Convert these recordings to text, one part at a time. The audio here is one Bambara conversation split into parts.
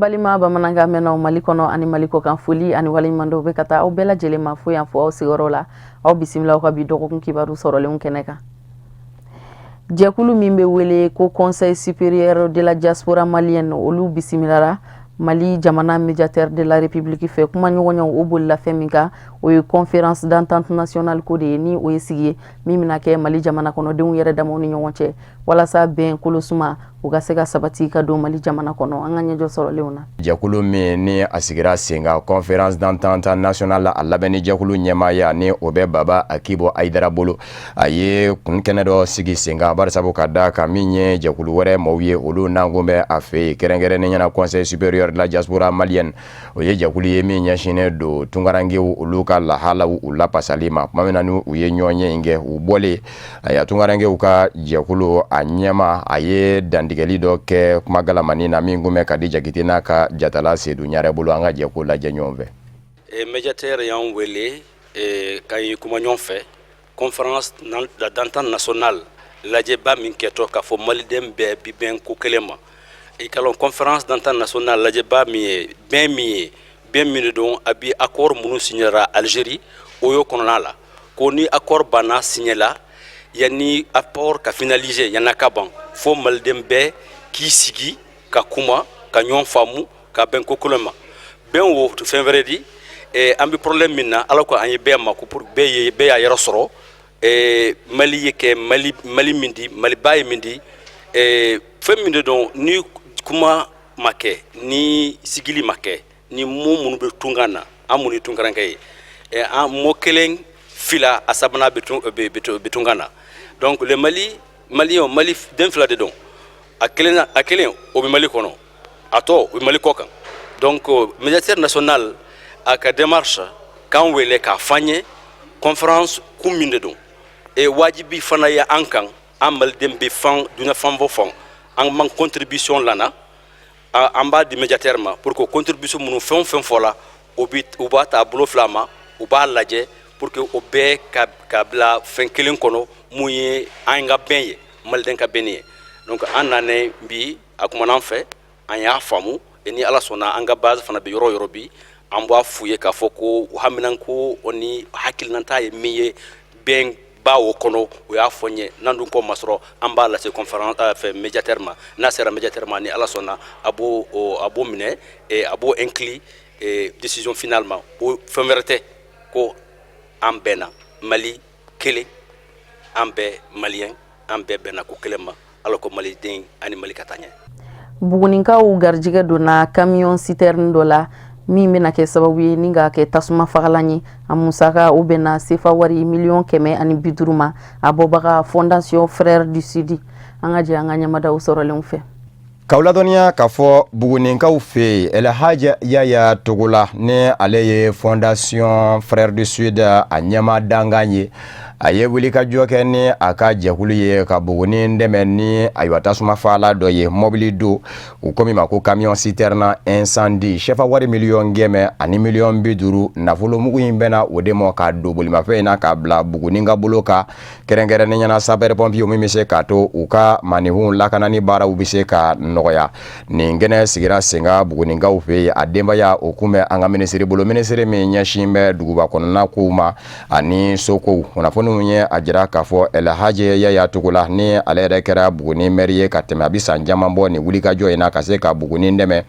Balima bamanankan mɛnnaw Mali kɔnɔ ani Mali kɔkan, foli ani waleɲumandɔw bɛ ka taa aw bɛɛ lajɛlen ma fo yan fo aw sigiyɔrɔ la. Aw bisimila aw ka bi dɔgɔkun kibaru sɔrɔlenw kɛnɛ kan. Jɛkulu min bɛ wele ko Conseil supérieur de la diaspora malienne, olu bisimilara Mali jamana médiateur de la République fɛ. Kuma ɲɔgɔnyaw o bolila fɛn min kan, o ye conférence d'entente nationale ko de ye, ni o ye sigi ye min bɛna kɛ Mali jamana kɔnɔdenw yɛrɛ damaw ni ɲɔgɔn cɛ, walasa bɛn kolosuma u ka se ka sabati ka don Mali jamana kɔnɔ. An ka ɲɛjɔ sɔrɔlenw na. Jɛkulu min ni a sigira sen kan, conférence d'entente nationale, a labɛnni jɛkulu ɲɛmaaya ni o bɛ Baba Akibo Ayidara bolo, a ye kun kɛnɛ dɔ sigi sen kan, barisabu ka da kan min ye jɛkulu wɛrɛ maaw ye, olu nakun bɛ a fɛ yen, kɛrɛnkɛrɛnnen ɲɛna Conseil supérieur de la diaspora malienne. O ye jɛkulu ye min ɲɛsinnen don tunkarankew olu ka lahalaw u lapasali ma. Tuma min na ni u ye ɲɔgɔn ye in kɛ, u bɔlen a tunkarankew ka jɛkulu a ɲɛma, a ye dantigɛli dɔ kɛ kuma galamani na min kun bɛ ka di Jakite n'a ka jatala Sedu Ɲarɛ bolo. An ka jɛ k'o lajɛ ɲɔgɔn fɛ. Médiateur y'an wele k'an ye kuma ɲɔgɔn fɛ conférence d'entente nationale lajɛba min kɛtɔ k'a fɔ maliden bɛɛ bi bɛn ko kelen ma. I ka lɔn, conférence d'entente nationale lajɛba min ye bɛn min ye, bɛn min de don, a bi accord minnu signera Algérie, o y'o kɔnɔna la ko ni accord banna signé la, yanni accord ka finaliser, yanni a ka ban, fo maliden bɛɛ k'i sigi ka kuma ka ɲɔgɔn faamu ka bɛn ko kelen ma. Bɛn wo fɛn wɛrɛ di. An bɛ problème min na, ala ko an ye bɛɛ ma ko pour bɛɛ ye, bɛɛ y'a yɛrɛ sɔrɔ. Mali ye kɛ Mali, Mali min di, Maliba ye min di, fɛn min de don, ni kuma ma kɛ, ni sigili ma kɛ, ni mot minnu bɛ tunkan na, an minnu ye tunkarankɛ ye, an mot kelen, fila, a sabanan bɛ tun bɛ tunkan na. Donc le Mali, maliyɛn, Mali den fila de don. A kelen, a kelen o bɛ Mali kɔnɔ, a tɔ o bɛ Mali kɔ kan. Donc médiateur national a ka démarche k'an wele k'a f'an ye conférence kun min de don, e wajibi fana ye an kan, an maliden bɛ fan duɲa fan o fan, an man contribution lana, an b'a di médiateur ma pour que contribution minnu fɛn o fɛn fɔla, o bi u b'a ta bolo fila ma, u b'a lajɛ pour que o bɛɛ ka bila fɛn kelen kɔnɔ mun ye an ka bɛn ye, maliden ka bɛn ye. Donc an nanen bi, a kumana an fɛ, an y'a faamu. Ni Ala sɔnna, an ka base fana bɛ yɔrɔ o yɔrɔ bi, an b'a f'u ye k'a fɔ ko haminanko o ni hakilinata ye min ye bɛn ba o kɔnɔ, o y'a fɔ n ye. N'an dun ko ma sɔrɔ, an b'a lase conférence fɛ médiateur ma. N'a sera médiateur ma, ni Ala sɔnna, a b'o minɛ, a b'o inclus décision finale ma. O fɛn wɛrɛ tɛ ko an bɛnna Mali kelen, an bɛɛ maliyɛn, an bɛɛ bɛnna ko kelen ma. Ala ko maliden ani Mali ka taa ɲɛ. Buguninkaw garijɛgɛ donna camion citerne dɔ la min bɛna kɛ sababu ye ni k'a kɛ tasuma fagalan ye. A musaka o bɛnna sefa wari 150 miliyɔn ma. A bɔbaga, Fondation Frère du Sud. An ka jɛ an ka ɲamadaw sɔrɔlenw fɛ. K'aw ladɔnniya k'a fɔ Buguninkaw fɛ yen, Elhaji Yaya Togola ni ale ye Fondation Frère du Sud a ɲɛma dankan ye, a ye wulikajɔ kɛ ni a ka jɛkulu ye ka Buguni dɛmɛ ni ayiwa tasuma fagala dɔ ye, mɔbili don u ko min ma ko camion citerne incendie. Sefa wari 150 miliyɔn. Nafolo mugu in bɛna o de ma k'a don bolimafɛn in na k'a bila Buguni ka bolo kan, kɛrɛnkɛrɛnnen ɲɛna sapeur pompier, min bɛ se k'a to u ka maaninfinw lakanani baaraw bɛ se ka nɔgɔya. Nin kɛnɛ sigira sen kan Buguninkaw fɛ yen. A denbaya o kun bɛ an ka minisiri bolo, minisiri min ɲɛsin bɛ duguba kɔnɔna kow ma ani sokow. Kunnafoniw ye a jira k'a fɔ Elhaji Yaya Togola ni ale yɛrɛ kɛra Buguni maire ye ka tɛmɛ, a bɛ san caman bɔ nin wulikajɔ in na ka se ka Buguni dɛmɛ.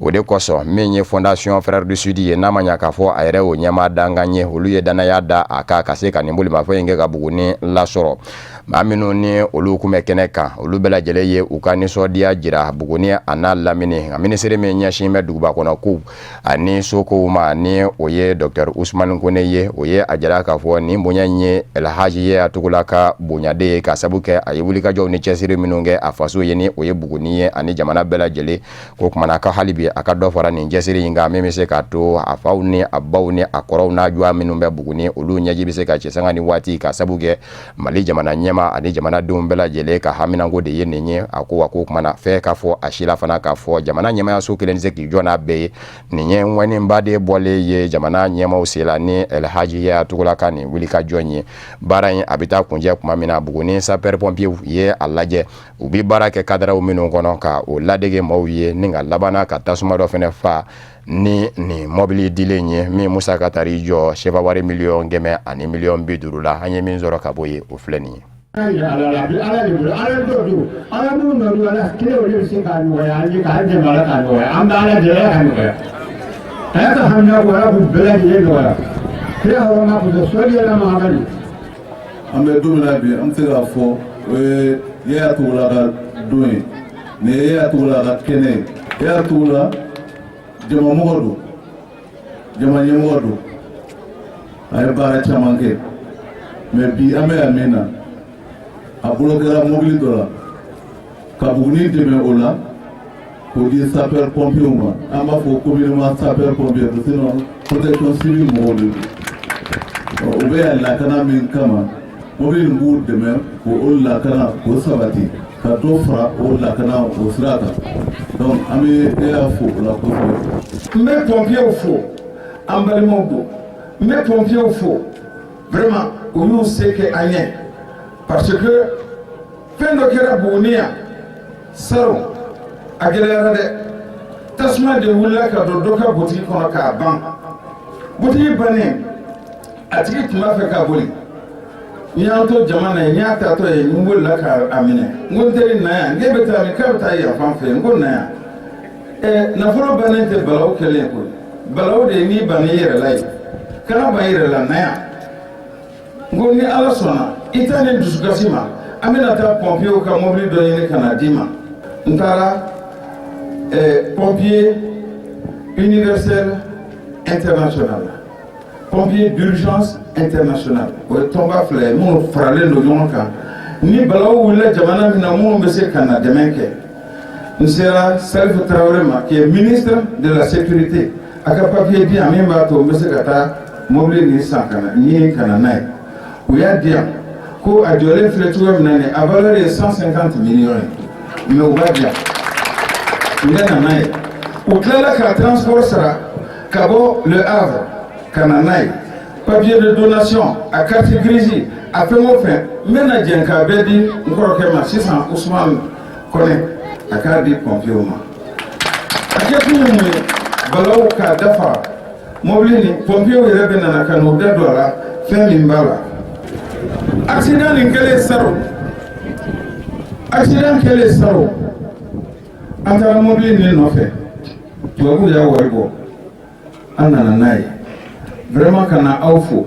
O de kosɔn, min ye Fondation Frère du Sud ye, n'a ma ɲɛ k'a fɔ a yɛrɛ o ɲɛmaa dankan ye, olu ye danaya da a kan ka se ka nin bolimafɛn in kɛ ka Buguni lasɔrɔ. Maa minnu ni olu kun bɛ kɛnɛ kan, olu bɛɛ lajɛlen ye u ka nisɔndiya jira Buguni a n'a lamini. Nka minisiri min ɲɛsin bɛ duguba kɔnɔ kow ani sokow ma, ni o ye docteur Usumani Kone ye, o ye a jira k'a fɔ nin bonya in ye Elhaji Yaya Togola ka bonyaden ye, ka sabu kɛ a ye wulikajɔw ni cɛsiri minnu kɛ a faso ye, ni o ye Buguni ye ani jamana bɛɛ lajɛlen. Ko kumana ka hali bi a ka dɔ fara nin cɛsiri in kan min bɛ se k'a to a faw ni a baw ni a kɔrɔw n'a jɔn minnu bɛ Buguni, olu ɲɛji bɛ se ka cɛ sanga ni waati, ka sabu kɛ Mali jamana ɲɛmaa. ɲɛmaa ani jamanadenw bɛɛ lajɛlen ka haminanko de ye nin ye. A ko wa ko kumana fɛ k'a fɔ a si la fana k'a fɔ jamana ɲɛmaayaso kelen tɛ se k'i jɔ n'a bɛɛ ye. Nin ye ŋɔniba de bɔlen ye jamana ɲɛmaaw sen la ni Elhaji Yaya Togola ka nin wulikajɔ in ye. Baara in a bɛ taa kuncɛ tuma min na, Buguni sapeur pompier ye a lajɛ u bɛ baara kɛ kadaraw minnu kɔnɔ ka o ladege maaw ye, ni ka labanna ka tasuma dɔ fana fa ni nin mɔbili dilen ye min musaka taar'i jɔ sefa wari 150 miliyɔn la. An ye min sɔrɔ ka bɔ yen, o filɛ nin ye. Ala bɛ Ala de bolo, Ala dɔ don, Ala minnu nɔ don, Ala kelen o de bɛ se k'a nɔgɔya an ye, k'an dɛmɛ, Ala k'a nɔgɔya. An bɛ Ala deli, Ala k'a nɔgɔya. A y'a ka hamina ko Ala k'u bɛɛ lajɛlen nɔgɔya. Kira hɔrɔma kosɔn, sɔli ala Mahamadu. An bɛ don min na bi, an bɛ se k'a fɔ o ye Yaya Togola ka don ye. Nin ye Yaya Togola ka kɛnɛ ye. Yaya Togola jamamɔgɔ don, jama ɲɛmɔgɔ don, a ye baara caman kɛ. Mais bi an bɛ yan min na, a bolo kɛra mobili dɔ la ka Buguni dɛmɛ o la k'o di sapeur pompier ma. An b'a fɔ communément sapeur pompier, sinon protection civile mɔgɔw de don. U bɛ yan lakana min kama, mobili nin b'u dɛmɛ k'o lakana, k'o sabati, ka dɔ fara o lakana o sira kan. Donc an bɛ e y'a fo o la kosɛbɛ. N bɛ pompiers fo, an balimaw don. N bɛ pompiers fo vraiment, u y'u se kɛ an ye, parce que fɛn dɔ kɛra Buguni yan salon, a gɛlɛyara dɛ. Tasuma de wulila ka don dɔ ka butigi kɔnɔ k'a ban. Butigi bannen, a tigi tun b'a fɛ ka boli. N y'an to jama na yen, n y'a taatɔ ye, n bolila k'a minɛ. N ko n teri, na yan. N k'e bɛ taa min? K'a bɛ taa yan fan fɛ. N ko na yan. Ɛ, nafolo bannen tɛ balawu kɛlen koyi. Balawu de ye n'i banna i yɛrɛ la ye. Kana ban i yɛrɛ la, na yan. N ko ni Ala sɔnna, i ta ni dusukasi ma, an bɛna taa pompiers ka mobili dɔ ɲini ka na d'i ma. N taara pompier universel international, pompier d'urgence international, o ye tɔnba fila ye minnu faralen don ɲɔgɔn kan. Ni balawu wulila jamana min na, minnu bɛ se ka na dɛmɛ kɛ. N sera Salifu Tarawele ma, qui est ministre de la sécurité, a ka papier di yan min b'a to n bɛ se ka taa mobili nin san ka na ɲini ka na n'a ye. U y'a di yan ko a jɔlen filɛ cogo min na nin, a valeur ye 150 millions ye, mais u b'a di yan, n bɛ na n'a ye. U tilala ka transport sara ka bɔ Le Havre ka na n'a ye. Papier de donation, a carte grise, a fɛn o fɛn, n bɛna jɛn k'a bɛɛ di n kɔrɔkɛ ma sisan, Usumani Kɔnɛ, a k'a di pompiers ma. A kɛ kun ye mun ye? Balawu k'a dafa. Mobili nin, pompiers yɛrɛ bɛ nana ka n'u da don a la, fɛn min b'a la. Accident nin kɛlen salon, accident kɛlen salon, an taara mobili nin nɔfɛ, tubabuw y'a wari bɔ, an nana n'a ye vraiment ka na aw fo.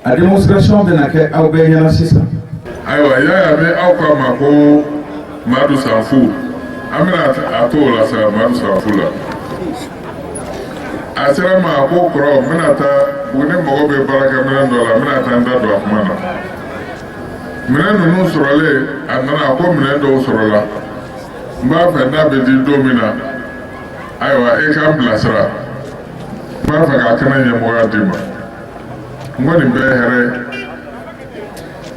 A démonstration bɛna kɛ aw bɛɛ ɲɛna sisan. Ayiwa, Yaya bɛ aw k'a ma ko Madu Sanfu, an bɛna a to o la sa. Madu Sanfu la, a sera ma, a ko kɔrɔ, n bɛna taa Buguni, mago bɛ baarakɛminɛn dɔ la, n bɛna taa n da don a kuma na. Minɛn ninnu sɔrɔlen, a nana, a ko minɛn dɔw sɔrɔla, n b'a fɛ n'a bɛ di don min na, ayiwa, e k'an bilasira, n b'a fɛ k'a kɛnɛ ɲɛmɔgɔya d'i ma. N ko nin bɛɛ ye hɛrɛ ye.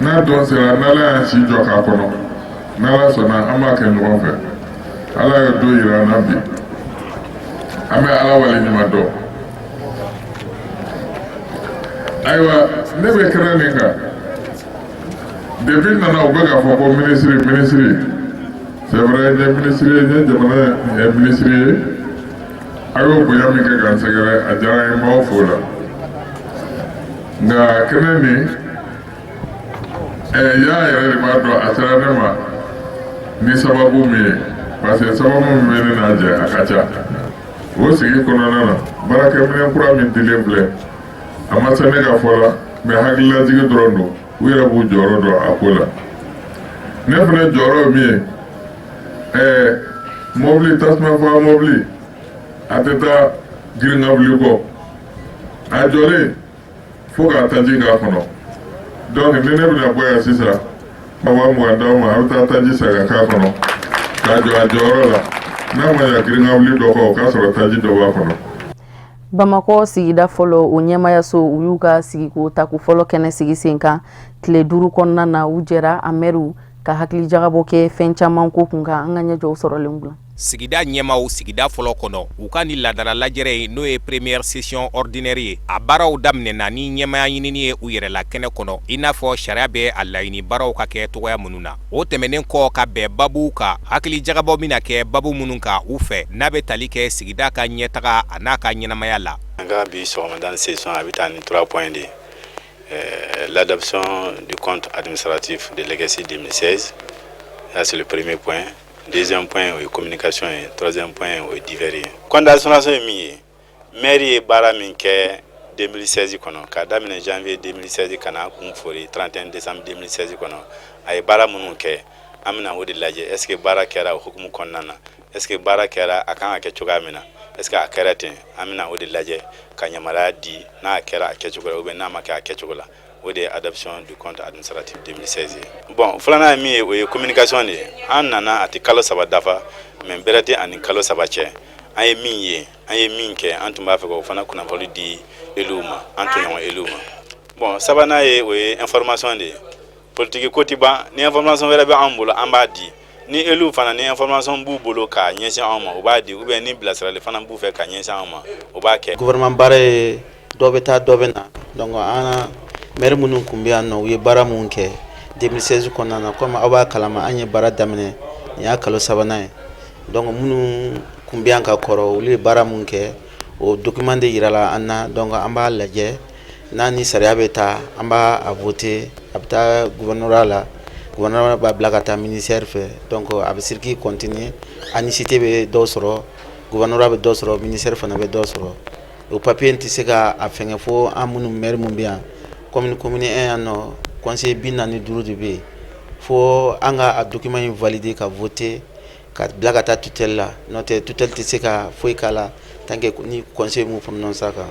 N'a dɔn sera, n'Ala y'an si jɔ k'a kɔnɔ, n'Ala sɔnna, an b'a kɛ ɲɔgɔn fɛ. Ala ye don yira an na bi, an bɛ Ala wale ɲuman dɔn. Ayiwa, ne bɛ kɛnɛ nin kan depuis n nana, u bɛ k'a fɔ ko minisiri, minisiri. C'est vrai, n ye minisiri ye, n ye jamana minisiri ye. A y'o bonya min kɛ ka n sɛgɛrɛ, a diyara n ye, n b'aw fo la. Nka kɛnɛ nin, y'a yɛrɛ de b'a dɔn a sera ne ma ni sababu min ye, parce que sababu min bɛ ne n'a jɛ, a ka ca. O sigi kɔnɔna na, baarakɛminɛn kura min dilen filɛ, a ma se ne ka fɔ la, mais hakililajigi dɔrɔn don. U yɛrɛ b'u jɔyɔrɔ dɔn a ko la. Ne fana jɔyɔrɔ ye min ye, mobili tasuma faga mobili, a tɛ taa girin ka wuli kɔ, a jɔlen fo k'a taji k'a kɔnɔ. Donc ni ne bɛna bɔ yan sisan, ka 20 000 d'aw ma, a bɛ taa taji san ka k'a kɔnɔ k'a jɔ a jɔyɔrɔ la. N'a ma ɲa girin ka wuli dɔ kɔ, o k'a sɔrɔ taji dɔ b'a kɔnɔ. Bamakɔ sigida fɔlɔ, o ɲɛmayaso, u y'u ka sigiko tako fɔlɔ kɛnɛ sigi sen kan tile 5 kɔnɔna na. U jɛra a mɛriw ka hakili jagabɔ kɛ fɛn caman ko kun kan. An ka ɲɛjɔw sɔrɔlen bila. Sigida ɲɛmaw sigida fɔlɔ kɔnɔ, u ka ni laadala lajɛrɛ ye, n'o ye première session ordinaire ye, a baaraw daminɛna ni ɲɛmaya ɲinini ye u yɛrɛ la kɛnɛ kɔnɔ, i n'a fɔ sariya bɛ a laɲini baaraw ka kɛ cogoya minnu na. O tɛmɛnen kɔ, ka bɛn babuw kan, hakili jagabɔ bɛna kɛ babu minnu kan u fɛ, n'a bɛ tali kɛ sigida ka ɲɛtaga a n'a ka ɲɛnamaya la. An ka bi sɔgɔmada session, a bɛ taa ni trois points de ye: l'adoption du compte administratif de l'exercice 2016, ça c'est le premier point. Deuxième point, o ye communication ye. Troisième point, o ye divers ye. Compte d'administration ye min ye, maire ye baara min kɛ 2016 kɔnɔ, k'a daminɛ janvier 2016 ka na kun fori 31 décembre 2016 kɔnɔ, a ye baara minnu kɛ, an bɛna o de lajɛ. Est ce que baara kɛra o hukumu kɔnɔna na? Est ce que baara kɛra a kan ka kɛ cogoya min na? Est ce que a kɛra ten? An bɛna o de lajɛ ka yamaruya di n'a kɛra a kɛcogo la ou bien n'a ma kɛ a kɛcogo la. O de ye adoption du compte administratif 2016 ye. Bon, filanan ye min ye, o ye communication de ye. An nana, a tɛ kalo 3 dafa, mais bɛrɛ tɛ ani kalo 3 cɛ. An ye min ye, an ye min kɛ, an tun b'a fɛ k'o fana kunnafoni di élus ma, an tɔɲɔgɔn élus ma. Bon, sabanan ye, o ye information de ye. Politique ko ti ban. Ni information wɛrɛ bɛ an bolo, an b'a di. Ni élus fana, ni information b'u bolo k'a ɲɛsin anw ma, u b'a di, ou bien ni bilasirali fana b'u fɛ ka ɲɛsin anw ma, u b'a kɛ. Gouvernement baara ye, dɔ bɛ taa, dɔ bɛ na. Donc an maire minnu tun bɛ yan nɔ, u ye baara mun kɛ 2016 kɔnɔna na, komi aw b'a kalama, an ye baara daminɛ, nin y'a kalo sabanan ye. Donc minnu tun bɛ yan ka kɔrɔ, olu ye baara mun kɛ, o document de yirala an na. Donc an b'a lajɛ, n'a ni sariya bɛ taa, an b'a a voter, a bɛ taa gouvernorat la, gouvernorat b'a bila ka taa ministère fɛ. Donc a bɛ circuit continuer. ANICT bɛ dɔ sɔrɔ, gouvernorat bɛ dɔ sɔrɔ, ministère fana bɛ dɔ sɔrɔ. O papier in tɛ se ka a fɛngɛ fo an minnu maire mun bɛ yan. Commune 1 yan nɔ, conseiller 45 de bɛ yen, fo an ka a document in valider ka voter ka bila ka taa tutelle la. N'o tɛ, tutelle tɛ se ka foyi k'a la tant que ni conseil m'u prononcer a kan.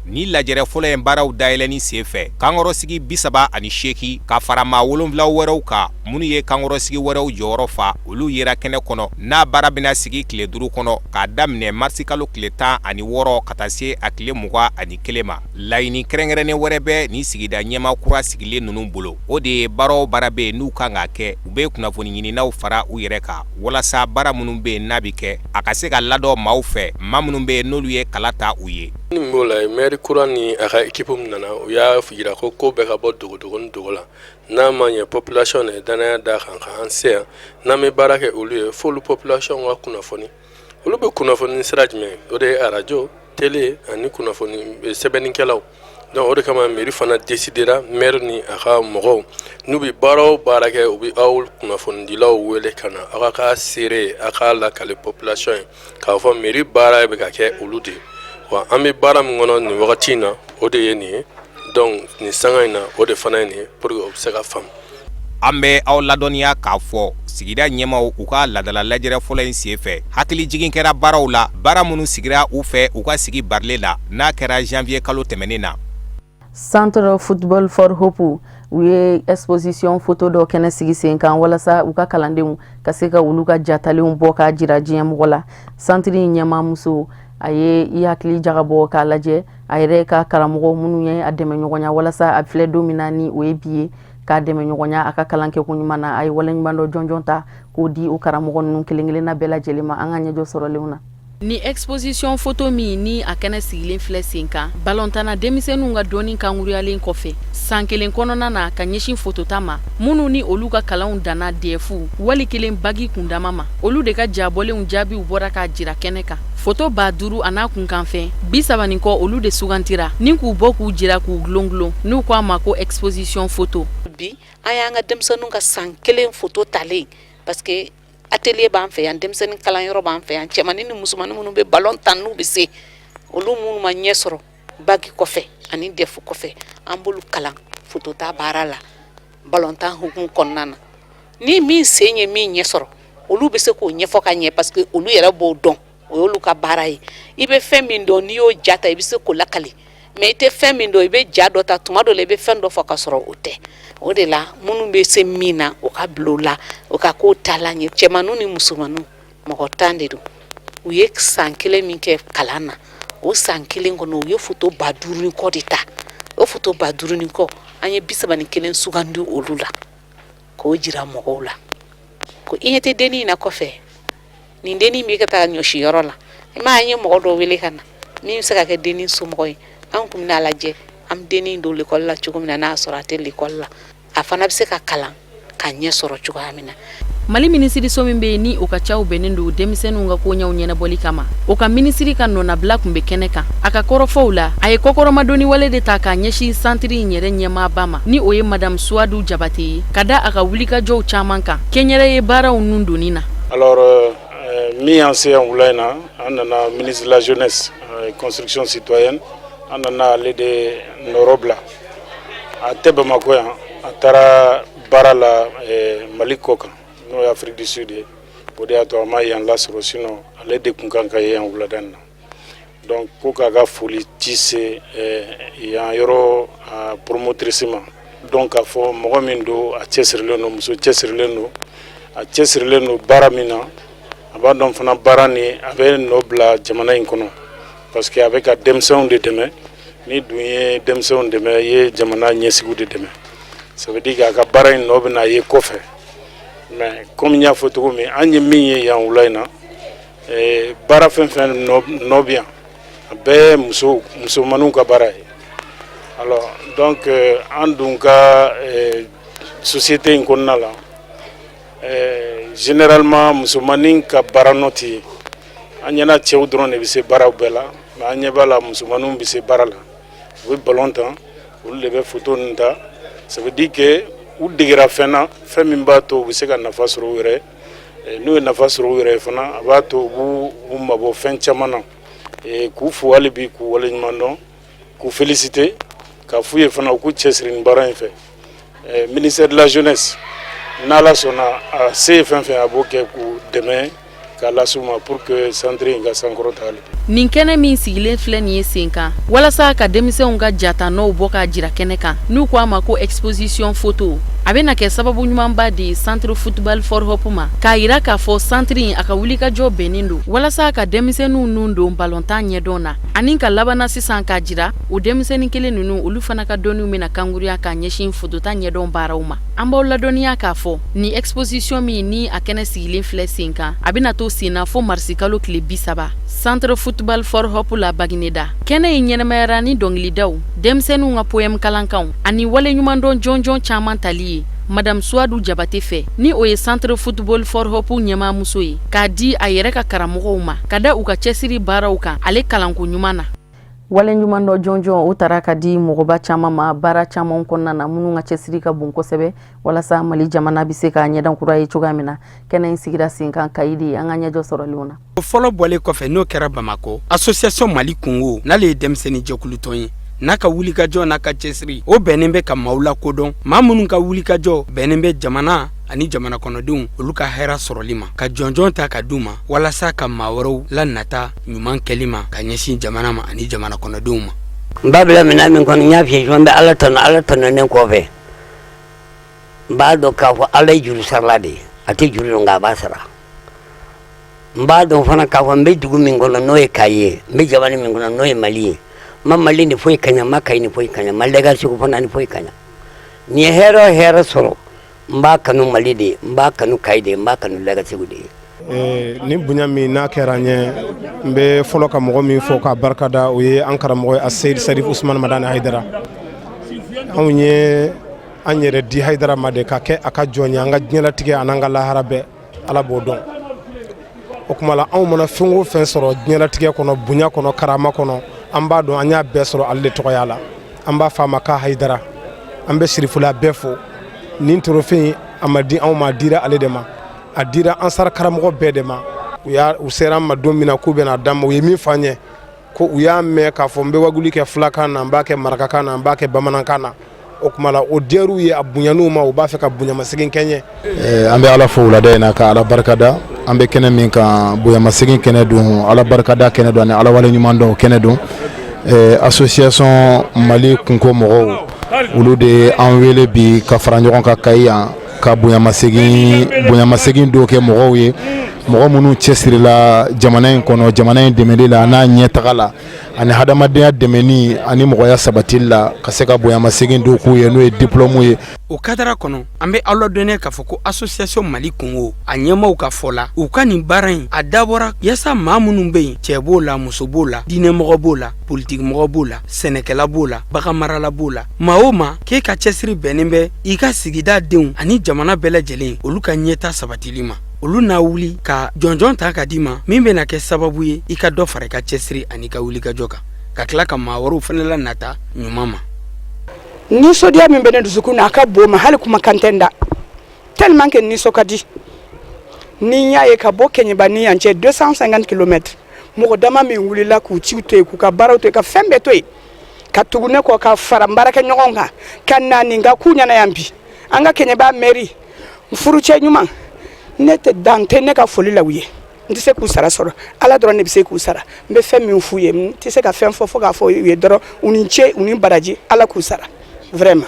Ni lajɛrɛ fɔlɔ in baaraw dayɛlɛnni sen fɛ, kankɔrɔsigi 38 ka fara maa 7 wɛrɛw kan, minnu ye kankɔrɔsigi wɛrɛw jɔyɔrɔ fa, olu yera kɛnɛ kɔnɔ, n'a baara bɛna sigi tile 5 kɔnɔ, k'a daminɛ marisi kalo tile 16 ka taa se a tile 21 ma. Laɲini kɛrɛnkɛrɛnnen wɛrɛ bɛ nin sigida ɲɛmaa kura sigilen ninnu bolo, o de ye baara o baara bɛ yen n'u kan ka kɛ, u bɛ kunnafoni ɲininaw fara u yɛrɛ kan, walasa baara minnu bɛ yen n'a bɛ kɛ, a ka se ka ladɔn maaw fɛ, maa minnu bɛ yen n'olu ye kala ta u ye. Nin b'o la, maire kura ni a ka équipe min nana, u y'a jira ko ko bɛɛ ka bɔ dogodogo dogo la. N'a ma ɲɛ, population de ye danaya da kan k'an se yan. N'an bɛ baara kɛ olu ye, f'olu population ka kunnafoni. Olu bɛ kunnafoni sira jumɛn? O de ye arajo, télé ani kunnafoni sɛbɛnnikɛlaw. Donc o de kama mairie fana décidera, maire ni a ka mɔgɔw, n'u bɛ baara o baara kɛ, u bɛ aw kunnafonidilaw wele ka na, aw ka k'a seere, a k'a lakale population ye k'a fɔ mairie baara bɛ ka kɛ olu de ye. Wa an bɛ baara min kɔnɔ nin wagati in na, o de ye nin ye. Donc nin sanga in na, o de fana ye nin ye, pour que o bɛ se ka faamu. An bɛ aw ladɔnniya k'a fɔ sigida ɲɛmaw, u ka ladala lajɛrɛ fɔlɔ in sen fɛ, hakili jigin kɛra baaraw la, baara minnu sigira u fɛ u ka sigi barilen la, n'a kɛra janvier kalo tɛmɛnen na. Centre Football for Hope, u ye exposition photo dɔ kɛnɛ sigi sen kan, walasa u ka kalandenw ka se ka olu ka jatalenw bɔ k'a jira diɲɛ mɔgɔ la. Centre in ɲɛmaamuso, a ye i hakili jagabɔ k'a lajɛ a yɛrɛ ka karamɔgɔ minnu ye a dɛmɛ ɲɔgɔnya walasa a filɛ don min na ni o ye bi ye, k'a dɛmɛ ɲɔgɔnya a ka kalan kɛko ɲuman na. A ye waleɲuman dɔ jɔnjɔn ta k'o di o karamɔgɔ ninnu kelen kelenna bɛɛ lajɛlen ma. An ka ɲɛjɔ sɔrɔlenw na. Ni exposition photo min ni a kɛnɛ sigilen filɛ sen kan, balɔntanna denmisɛnninw ka dɔnni kankuruyalen kɔfɛ san kelen kɔnɔna na ka ɲɛsin fotota ma, minnu ni olu ka kalanw danna DEF wali kelen bac kundama ma, olu de ka jabɔlenw jaabiw bɔra k'a jira kɛnɛ kan. Foto 5000 a n'a kunkanfɛn 30 ni kɔ, olu de sugantira ni k'u bɔ k'u jira k'u gulongulon, n'u ko a ma ko exposition photo. Bi an y'an ka denmisɛnninw ka san kelen foto talen, parce que atelier b'an fɛ yan, denmisɛnnin kalanyɔrɔ b'an fɛ yan. Cɛmannin ni musomannin minnu bɛ ballon tan, n'u bɛ se, olu minnu ma ɲɛ sɔrɔ bac kɔfɛ ani DEF kɔfɛ, an b'olu kalan fotota baara la ballon tan hukumu kɔnɔna na. Ni min sen ye min ɲɛ sɔrɔ, olu bɛ se k'o ɲɛfɔ ka ɲɛ, parce que olu yɛrɛ b'o dɔn, o y'olu ka baara ye. I bɛ fɛn min dɔn, n'i y'o ja ta, i bɛ se k'o lakali, mais i tɛ fɛn min dɔn, i bɛ ja dɔ ta, tuma dɔ la i bɛ fɛn dɔ fɔ ka sɔrɔ o tɛ. O de la minnu bɛ se min na, o ka bila o la, o ka k'o taalan ye. Cɛmanninw ni musomanninw, mɔgɔ 10 de don. U ye san kelen min kɛ kalan na, O san kelen kɔnɔ, u ye foto 5000 ni kɔ de ta. O foto 5000 ni kɔ, an ye 31 sugandi olu la k'o jira mɔgɔw la ko i ɲɛ tɛ dennin in na kɔfɛ, nin dennin bɛ ka taa ɲɔsiyɔrɔ la. I ma, an ye mɔgɔ dɔ wele ka na min bɛ se ka kɛ dennin somɔgɔ ye. An tun bɛna lajɛ an bɛ dennin don lekɔli la cogo min na, n'a y'a sɔrɔ a tɛ lekɔli la, a fana bɛ se ka kalan ka ɲɛ sɔrɔ cogoya min na. Mali minisiriso min bɛ yen ni o ka caw bɛnnen don denmisɛnninw ka koɲɛw ɲɛnabɔli kama, o ka minisiri ka nɔnabila tun bɛ kɛnɛ kan. A ka kɔrɔfɔw la, a ye kɔkɔrɔmadonni wale de ta k'a ɲɛsin santiri in yɛrɛ ɲɛmaaba ma, ni o ye Madamu Suwadu Jabate ye, ka da a ka wulikajɔw caman kan kɛnyɛrɛye baaraw nun donni na. Alors, min y'an se yan wula in na, an nana ministre de la Jeunesse, Construction citoyenne, an nana ale de nɔrɔ bila. A tɛ Bamakɔ yan, a taara baara la Mali kɔ kan, n'o ye Afrique du Sud ye. O de y'a to a ma yan lasɔrɔ, sinon ale de tun kan ka ye yan wulada in na. Donc ko k'a ka foli ci se yan yɔrɔ a promotrice ma. Donc k'a fɔ mɔgɔ min don, a cɛsirilen don, muso cɛsirilen don, a cɛsirilen don baara min na, a b'a dɔn fana baara ni a bɛ nɔ bila jamana in kɔnɔ, parce que a bɛ ka denmisɛnw de dɛmɛ. Ni dun ye denmisɛnw dɛmɛ, i ye jamana ɲɛsigiw de dɛmɛ. Ça veut dire que a ka baara in nɔ bɛna ye kɔfɛ. Mais comme n y'a fɔ cogo min, an ye min ye yan wula in na, baara fɛn fɛn nɔ bɛ yan, a bɛɛ ye muso musomaninw ka baara ye. Alors donc an dun ka société in kɔnɔna la, généralement musomanin ka baara nɔ tɛ ye. An ɲɛna cɛw dɔrɔn de bɛ se baaraw bɛɛ la, mais an ɲɛ b'a la musomaninw bɛ se baara la. U bɛ ballon tan, olu de bɛ photo ninnu ta. Ça veut dire que u degera fɛn na, fɛn min b'a to u bɛ se ka nafa sɔrɔ u yɛrɛ. N'u ye nafa sɔrɔ u yɛrɛ ye fana, a b'a to u b'u u mabɔ fɛn caman na. K'u fo hali bi, k'u waleɲuman dɔn, k'u féliciter, k'a f'u ye fana u k'u cɛsiri nin baara in fɛ. Ministère de la Jeunesse, n'Ala sɔnna, a se ye fɛn fɛn, a b'o kɛ k'u dɛmɛ k'a lase u ma pour que centre in ka sankɔrɔta hali bi. Nin kɛnɛ min sigilen filɛ nin ye sen kan walasa ka denmisɛnw ka jatanɔw bɔ k'a jira kɛnɛ kan, n'u ko a ma ko exposition photo, a bɛna kɛ sababu ɲumanba de ye Centre Football for Hope ma, k'a yira k'a fɔ centre in a ka wulikajɔ bɛnnen don walasa ka denmisɛnninw nun don balontan ɲɛdɔn na, ani ka labanna sisan k'a jira o denmisɛnnin kelen ninnu, olu fana ka dɔnniw bɛna kanguruya k'a ɲɛsin fotota ɲɛdɔn baaraw ma. An b'aw ladɔnniya k'a fɔ ni exposition min ni a kɛnɛ sigilen filɛ sen kan, a bɛna to sen na fo marisikalo tile 30, Centre Football for Hope la, Bagineda. Kɛnɛ in ɲɛnamayara ni dɔnkilidaw, denmisɛnninw ka poème kalankanw ani waleɲumandɔn jɔnjɔn caman tali ye Madame Suwadu Jabate fɛ, ni o ye Centre Football for Hope ɲɛmaamuso ye, k'a di a yɛrɛ ka karamɔgɔw ma ka da u ka cɛsiri baaraw kan ale kalanko ɲuman na. Waleɲumandɔn jɔnjɔn o taara ka di mɔgɔba caman ma baara caman kɔnɔna na, minnu ka cɛsiri ka bon kosɛbɛ walasa Mali jamana bɛ se ka ɲɛdan kura ye cogoya min na. Kɛnɛ in sigira sen kan Kayi de. An ka ɲɛjɔ sɔrɔlenw na. O fɔlɔ bɔlen kɔfɛ, n'o kɛra Bamakɔ, Association Mali Kungo, n'ale ye denmisɛnnin jɛkulutɔn ye, n'a ka wulikajɔ n'a ka cɛsiri, o bɛnnen bɛ ka maaw lakodɔn, maa minnu ka wulikajɔ bɛnnen bɛ jamana ani jamana kɔnɔdenw olu ka hɛrɛ sɔrɔli ma, ka jɔnjɔn ta ka d'u ma walasa ka maa wɛrɛw lanata ɲuman kɛli ma ka ɲɛsin jamana ma ani jamana kɔnɔdenw ma. N b'a bila minɛn min kɔnɔ, n y'a f'i ye, n bɛ Ala tanu. Ala tanunen kɔfɛ, n b'a dɔn k'a fɔ Ala ye juru sarala de ye, a tɛ juru dɔn nka a b'a sara. N b'a dɔn fana k'a fɔ n bɛ dugu min kɔnɔ, n'o ye Kayi ye, n bɛ jamana min kɔnɔ, n'o ye Mali ye. N ma Mali ni foyi kaɲa, n ma Kayi ni foyi kaɲa, n ma Lɛgasegu fana ni foyi kaɲa. Nin ye hɛrɛ o hɛrɛ sɔrɔ, n b'a kanu Mali de ye, n b'a kanu Kayi de ye, n b'a kanu Lɛgasegu de ye. Nin bonya min n'a kɛra n ye, n bɛ fɔlɔ ka mɔgɔ min fɔ k'a barikada, o ye an karamɔgɔ ye, Aseyid Sarif Usumani Madani Hayidara. Anw ye an yɛrɛ di Hayidara ma de ka kɛ a ka jɔn ye, an ka diɲɛlatigɛ an'an ka lahara bɛɛ, Ala b'o dɔn. O tuma la, anw mana fɛn o fɛn sɔrɔ diɲɛlatigɛ kɔnɔ, bonya kɔnɔ, karama kɔnɔ, an b'a dɔn an y'a bɛɛ sɔrɔ ale de tɔgɔya la. An b'a fɔ a ma k'a Hayidara. An bɛ sirifula bɛɛ fo. Nin trophée a ma di anw ma, a dira ale de ma, a dira ansar karamɔgɔ bɛɛ de ma. U y'a u sera an ma don min na k'u bɛna d'an ma, u ye min fɔ an ye ko u y'a mɛn k'a fɔ n bɛ waguli kɛ fulakan na, n b'a kɛ marakakan na, n b'a kɛ bamanankan na. O tuma la, o diyar'u ye, a bonyan'u ma, u b'a fɛ ka bonyamasegin kɛ n ye. An bɛ Ala fo wulada in na, ka Ala barikada. An bɛ kɛnɛ min kan, bonyamasegin kɛnɛ don, Ala barikada kɛnɛ don, ani Ala waleɲuman dɔn kɛnɛ don. Association Mali Kunko mɔgɔw, olu de ye an wele bi ka fara ɲɔgɔn kan Kayi yan, ka bonyamasegin dɔw kɛ mɔgɔw ye. Mɔgɔ minnu cɛsirila jamana in kɔnɔ, jamana in dɛmɛli la n'a ɲɛtaga la, ani hadamadenya dɛmɛni ani mɔgɔya sabatili la, ka se ka bonyamasegin dɔw k'u ye, n'o ye diplôme ye. O kadara kɔnɔ, an bɛ aw ladɔnniya k'a fɔ ko Association Mali Congo a ɲɛmaaw ka fɔ la, u ka nin baara in a dabɔra yaasa maa minnu bɛ yen, cɛ b'o la, muso b'o la, diinɛmɔgɔ b'o la, politikimɔgɔ b'o la, sɛnɛkɛla b'o la, baganmarala b'o la, maa o maa k'e ka cɛsiri bɛnnen bɛ i ka sigida denw ani jamana bɛɛ lajɛlen olu ka ɲɛta sabatili ma, olu na wuli ka jɔnjɔn ta ka d'i ma min bɛna kɛ sababu ye i ka dɔ fara i ka cɛsiri ani ka wulikajɔ kan, ka tila ka maa wɛrɛw fana lanata ɲuman ma. Nisɔndiya min bɛ ne dusukun na, a ka bon ma, hali kumakan tɛ n da, tellement que nisɔn ka di ni n y'a ye ka bɔ Kɛɲɛba ni yan cɛ 250 kilomètres, mɔgɔ dama min wulila k'u ciw to yen, k'u ka baaraw to yen, ka fɛn bɛɛ to yen, ka tugu ne kɔ, ka fara n baarakɛɲɔgɔnw kan, ka na nin ka k'u ɲɛna yan bi. An ka Kɛɲɛba mairie, n furucɛ ɲuman, ne tɛ dan tɛ ne ka foli la u ye. N tɛ se k'u sara sɔrɔ, Ala dɔrɔn de bɛ se k'u sara. N bɛ fɛn min f'u ye, n tɛ se ka fɛn fɔ fo k'a fɔ u ye dɔrɔn u ni ce, u ni baraji, Ala k'u sara vraiment,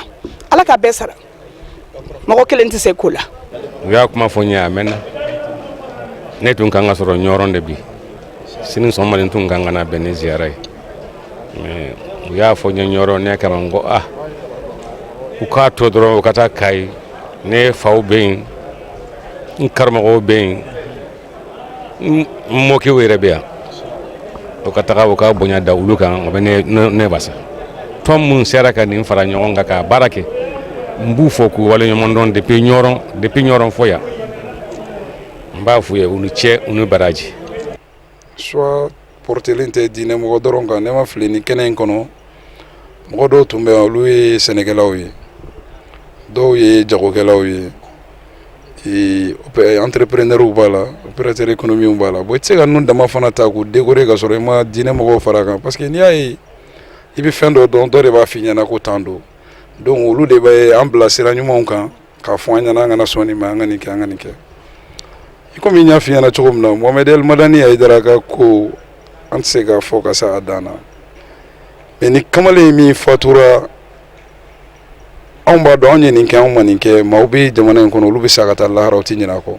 Ala ka bɛɛ sara, mɔgɔ kelen tɛ se ko la. U y'a kuma fɔ n ye a mɛnna. Ne tun kan ka sɔrɔ Ɲɔrɔn de bi, sini sɔgɔma n tun kan ka na bɛn ni ziyara ye, mais u y'a fɔ n ye Ɲɔrɔn, ne kama n ko ah, u k'a to dɔrɔn u ka taa Kayi. Ne faw bɛ yen, n karamɔgɔw bɛ yen, n mɔkɛw yɛrɛ bɛ yan. O ka taga u ka bonya da olu kan, o bɛ ne wasa. Tɔn mun sera ka nin fara ɲɔgɔn kan k'a baara kɛ, n b'u fo k'u waleɲuman dɔn depuis Ɲɔrɔn fo yan. N b'a f'u ye u ni cɛ, u ni baraji. Choix portelen tɛ diinɛ mɔgɔ dɔrɔn kan. Ne ma fili, ni kɛnɛ in kɔnɔ, mɔgɔ dɔw tun bɛ yan, olu ye sɛnɛkɛlaw ye, dɔw ye jagokɛlaw ye, entrepreneurs b'a la, opérateur économique b'a la. Bon, i tɛ se ka ninnu dama fana ta k'u décorer ka sɔrɔ i ma diinɛ mɔgɔw fara a kan, parce que n'i y'a ye i bɛ fɛn dɔ dɔn, dɔ de b'a f'i ɲɛna ko tan don. Donc olu de bɛ an bila sira ɲumanw kan k'a fɔ an ɲɛna an kana sɔn nin ma, an ka nin kɛ, an ka nin kɛ. I komi n y'a f'i ɲɛna cogo min na, Mohamed El Madani Hayidara ka ko, an tɛ se k'a fɔ ka se a dan na, mais ni kamalen min fatura, anw b'a dɔn anw ye nin kɛ, anw ma nin kɛ. Maaw bɛ jamana in kɔnɔ, olu bɛ sa ka taa lahara, u tɛ ɲinɛ a kɔ.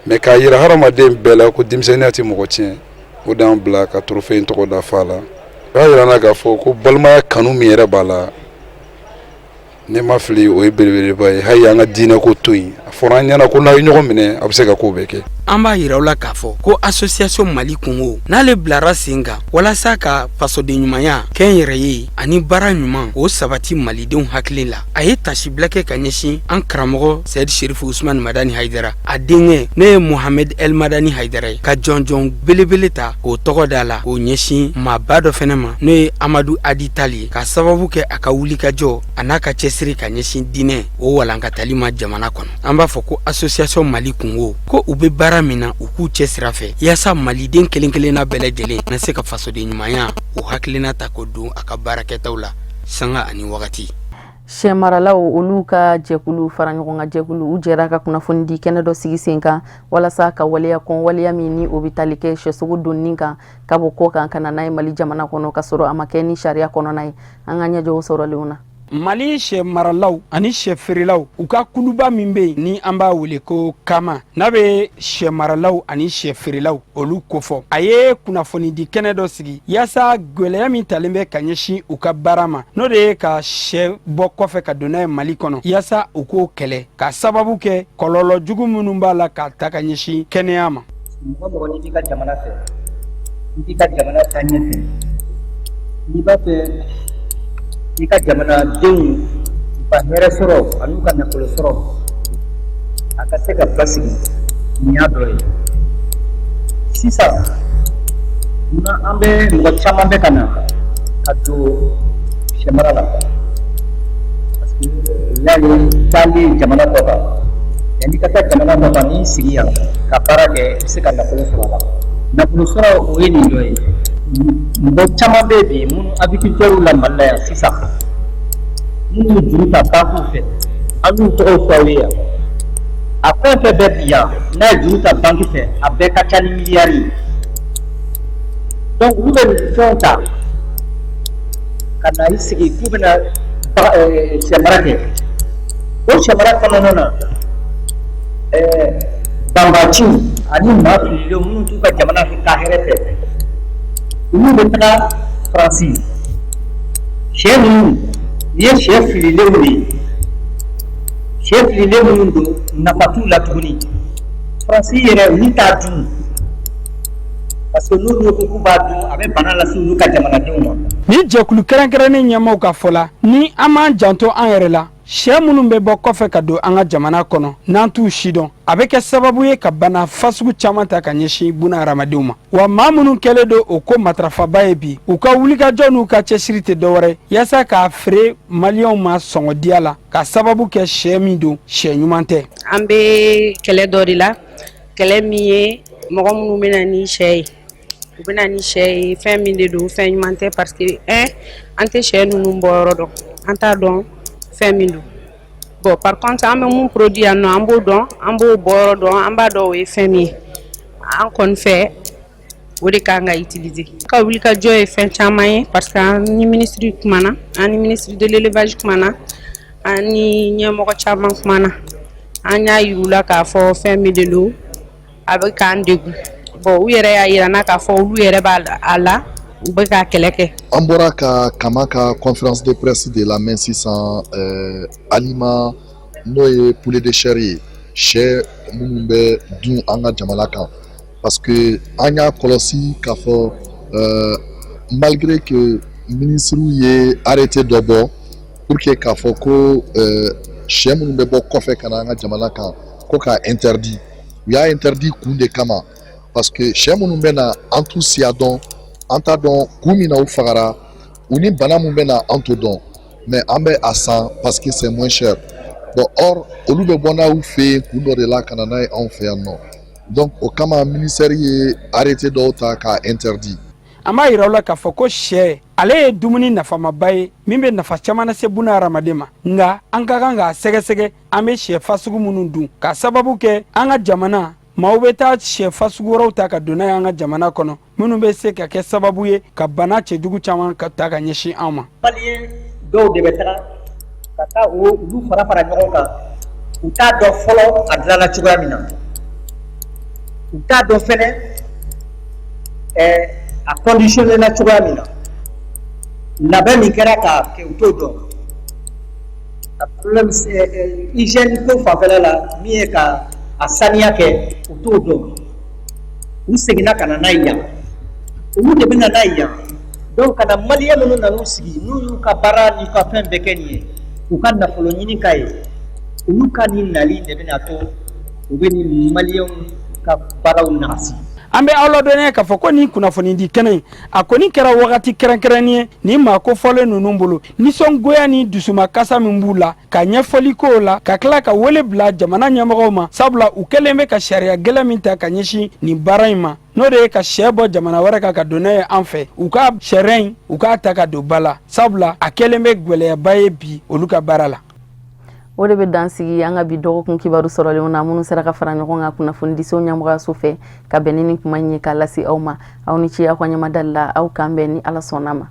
Mais k'a yira hadamaden bɛɛ la ko denmisɛnninya tɛ mɔgɔ tiɲɛ, o de y'an bila ka trophée in tɔgɔ da fa la. O y'a yira n na k'a fɔ ko balimaya kanu min yɛrɛ b'a la, ne ma fili, o ye belebeleba ye. Hali an ka diinɛ ko to yen, a fɔra an ɲɛna ko n'a ye ɲɔgɔn minɛ, a bɛ se ka ko bɛɛ kɛ. An b'a yira aw la k'a fɔ ko Association Mali Congo n'ale bilara sen kan walasa ka fasoden ɲumanya, kɛnyɛrɛye ani baara ɲuman k'o sabati malidenw hakili la, a ye tasibila kɛ ka ɲɛsin an karamɔgɔ Seyid Serifu Usumani Madani Hayidara, a denkɛ n'o ye Mohamed El Madani Hayidara ye, ka jɔnjɔn belebele ta k'o tɔgɔ da la k'o ɲɛsin maaba dɔ fɛnɛ ma, n'o ye Amadu Adi Tali ye, k'a sababu kɛ a ka wulikajɔ a n'a ka cɛsiri ka ɲɛsin diinɛ o walankatali ma jamana kɔnɔ. An b'a fɔ ko Association Mali Congo ko u bɛ baara min na, u k'u cɛsiri a fɛ yaasa maliden kelen kelenna bɛɛ lajɛlen na se ka fasoden ɲumanya o hakilina ta k'o don a ka baarakɛtaw la sanga ani wagati. Sɛ maralaw olu ka jɛkulu fara ɲɔgɔn kan jɛkulu, u jɛra ka kunnafoni di kɛnɛ dɔ sigi sen kan walasa ka waleya kɔn, waleya min ni o bɛ tali kɛ sɛsogo donni kan ka bɔ kɔ kan ka na n'a ye Mali jamana kɔnɔ, ka sɔrɔ a ma kɛ ni sariya kɔnɔna ye. An ka ɲɛjɔw sɔrɔlenw na. Mali sɛ maralaw ani sɛ feerelaw, u ka kuluba min bɛ yen ni an b'a wele ko Kama, n'a bɛ sɛ maralaw ani sɛ feerelaw olu kofɔ, a ye kunnafonidi kɛnɛ dɔ sigi yaasa gwɛlɛya min talen bɛ ka ɲɛsin u ka baara ma, n'o de ye ka sɛ bɔ kɔfɛ ka don n'a ye Mali kɔnɔ, yaasa u k'o kɛlɛ ka sababu kɛ kɔlɔlɔ jugu minnu b'a la k'a ta ka ɲɛsin kɛnɛya ma. Mɔgɔ mɔgɔ n'i b'i ka jamana fɛ, n'i b'i ka jamana taa ɲɛfɛ, n'i b'a fɛ i ka jamanadenw u ka hɛrɛ sɔrɔ ani u ka nafolo sɔrɔ a ka se ka basigi, nin y'a dɔ ye. Sisan munna an bɛ mɔgɔ caman bɛ ka na ka don sɛmara la? Parce que u y'a ye taali jamana kɔ kan, yanni ka taa jamana kɔ kan, n'i sigi yan ka baara kɛ, i bɛ se ka nafolo sɔrɔ a la. Nafolo sɔrɔ, o ye nin dɔ ye. Mɔgɔ caman bɛ bi minnu aviculteurs la Mali la yan sisan, minnu ye juru ta banques fɛ, an y'u tɔgɔw fɔ aw ye yan. A fɛn fɛn bɛ bi yan n'a ye juru ta banque fɛ, a bɛɛ ka ca ni miliyari ye. Donc olu bɛ fɛnw ta ka na i sigi k'u bɛna sɛmara kɛ. O sɛmara kɔnɔna na, Banbaciw ani maa fililenw minnu t'u ka jamana ka hɛrɛ fɛ, olu bɛ taga Faransi. Sɛ ninnu, nin ye sɛ fililenw de ye. Sɛ fililen minnu don, nafa t'u la tuguni. Faransi yɛrɛ, olu t'a dun parce que n'olu ko k'u b'a dun, a bɛ bana lase olu ka jamanadenw ma. Ni jɛkulu kɛrɛnkɛrɛnnen ɲɛmaaw ka fɔ la, ni an m'an janto an yɛrɛ la, sɛ minnu bɛ bɔ kɔfɛ ka don an ka jamana kɔnɔ, n'an t'u si dɔn, a bɛ kɛ sababu ye ka bana fasugu caman ta ka ɲɛsin buna hadamadenw ma. Wa maa minnu kɛlen don o ko matarafaba ye bi, u ka wulikajɔ n'u ka cɛsiri tɛ dɔwɛrɛ yaasa k'a feere maliyɛnw ma sɔngɔdiya la, ka sababu kɛ sɛ min don, sɛ ɲuman tɛ. An bɛ kɛlɛ dɔ de la, kɛlɛ min ye mɔgɔ minnu bɛ na ni sɛ ye, u bɛ na ni sɛ ye, fɛn min de don, fɛn ɲuman tɛ, parce que un, an tɛ sɛ ninnu bɔ yɔrɔ dɔn, an t'a dɔn fɛn min don. Bon, par contre, an bɛ mun produit yan nɔ, an b'o dɔn, an b'o bɔ yɔrɔ dɔn, an b'a dɔn o ye fɛn min ye. An kɔni fɛ, o de kan ka utiliser. Ka wulikajɔ ye fɛn caman ye, parce que an ni ministre kumana, an ni ministre de l'élevage kumana, an ni ɲɛmɔgɔ caman kumana. An y'a yir'u la k'a fɔ fɛn min de don, a bɛ k'an degun. Bon, u yɛrɛ y'a yira n na k'a fɔ olu yɛrɛ b'a a la, u bɛ ka kɛlɛ kɛ. An bɔra ka Kama ka conférence de presse de lamɛn sisan, aliment n'o ye poulet de chair ye, sɛ minnu bɛ dun an ka jamana kan, parce que an y'a kɔlɔsi k'a fɔ malgré que ministre ye arrêté dɔ bɔ pour que k'a fɔ ko sɛ minnu bɛ bɔ kɔfɛ ka na an ka jamana kan, ko k'a interdit. U y'a interdit kun de kama, parce que sɛ minnu bɛ na, an t'u siya dɔn, an t'a dɔn kun min na u fagara, u ni bana min bɛ na, an t'o dɔn, mais an bɛ a san parce que c'est moins cher. Bon, or olu bɛ bɔ n'aw fɛ yen kun dɔ de la ka na n'a ye anw fɛ yan nɔ. Donc o kama, ministère ye arrêté dɔw ta k'a interdit. An b'a yira aw la k'a fɔ ko sɛ, ale ye dumuni nafamaba ye min bɛ nafa caman lase buna hadamaden ma. Nka an ka kan k'a sɛgɛsɛgɛ an bɛ sɛ fasugu minnu dun, ka sababu kɛ an ka jamana maaw bɛ taa sɛ fasugu wɛrɛw ta ka don n'a ye an ka jamana kɔnɔ, minnu bɛ se ka kɛ sababu ye ka bana cɛjugu caman ka ta ka ɲɛsin an ma. Maliyɛn dɔw de bɛ taga ka taa olu fara fara ɲɔgɔn kan. U t'a dɔn fɔlɔ a dilanna cogoya min na, u t'a dɔn fɛnɛ a conditionné na cogoya min na, labɛn min kɛra k'a kɛ, u t'o dɔn. A problème hygiène ko fanfɛla la, min ye ka a saniya kɛ, u t'o dɔn. U seginna ka na n'a ye yan, olu de bɛ na n'a ye yan. Donc ka na maliyɛn minnu nan'u sigi, n'u y'u ka baara n'u ka fɛn bɛɛ kɛ nin ye, u ka nafolo ɲini ka ye, olu ka nin nali de bɛna to u bɛ nin maliyɛnw ka baaraw nagasi. An bɛ aw ladɔnniya k'a fɔ ko nin kunnafonidi kɛnɛ in, a kɔni kɛra wagati kɛrɛnkɛrɛnnen ye nin maa kofɔlen ninnu bolo, nisɔngoya ni dusumakasa min b'u la, ka ɲɛfɔli k'o la, ka tila ka wele bila jamana ɲɛmɔgɔw ma, sabula u kɛlen bɛ ka sariya gɛlɛn min ta ka ɲɛsin nin baara in ma, n'o de ye ka sɛ bɔ jamana wɛrɛ kan ka don n'a ye an fɛ, u ka sariya in, u k'a ta ka don ba la, sabula a kɛlen bɛ gwɛlɛyaba ye bi olu ka baara la. O de bɛ dan sigi an ka bi dɔgɔkun kibaru sɔrɔlenw na, minnu sera ka fara ɲɔgɔn kan kunnafonidiso ɲɛmɔgɔyaso fɛ ka bɛn ni nin kuma in ye k'a lase aw ma. Aw ni ce aw ka ɲɛmadali la. Aw k'an bɛn ni Ala sɔnna ma.